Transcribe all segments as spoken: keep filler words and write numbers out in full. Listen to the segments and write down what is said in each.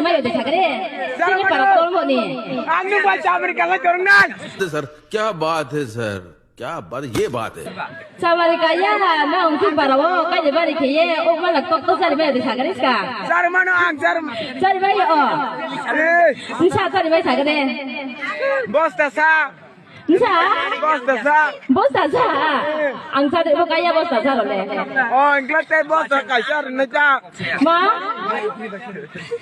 Ayo de sagre. Sini para tolmo ni. Ang nung ba chamari kala jorong nai. Sir, क्या बात है सर, क्या बात, ये बात है। Chamari kaya na ung tin para wo kai de bari kheye o mala tok to sari bai de sagre ska. Sar mano ang sar. Sari bai o. Eh. Nsa sari bai sagre. Bosta sa. Nsa? Bosta sa. Bosta sa. Ang sa de bo kaya bosta sa role. Oh, ingkla te bosta kaisa rwna cha. Ma?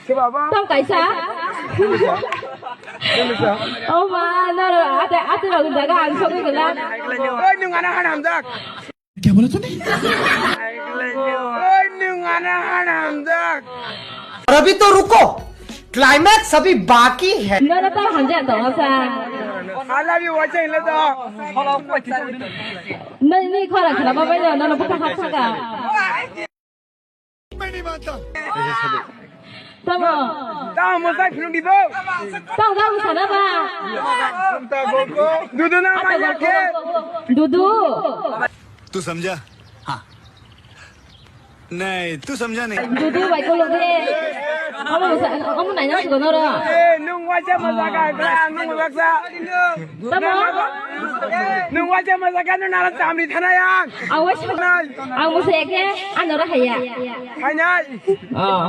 Ke baba? Tong kaisa? Oh ma, no, no, ate, ate rok daga ang sogwi gela. Oi, nung ana han hamjak. क्या बोला तूने? Oi, nung ana han hamjak. और अभी तो रुको, क्लाइमैक्स अभी बाकी है। No, no, tao hamjak tong sa. I love you, watching le to. No, ni khora khora ba bai no, no, no, buka hap saka. Tamo. Tamo mo sai phunuk dibo. Tamo ga mo sana ba. Dudu na ma ya ke. Dudu. तू समझा? हाँ। नहीं, तू समझा नहीं। Dudu bai ko lok de. Omo sa, omo nai na ko no ro. Eh, nung wacha mo sa ka, nung wacha. Tamo. Nung wacha mo sa ka, nung nara tamri thana yang. Awas. Ang mo se ke, ano ra haya. Hai nai. Oh.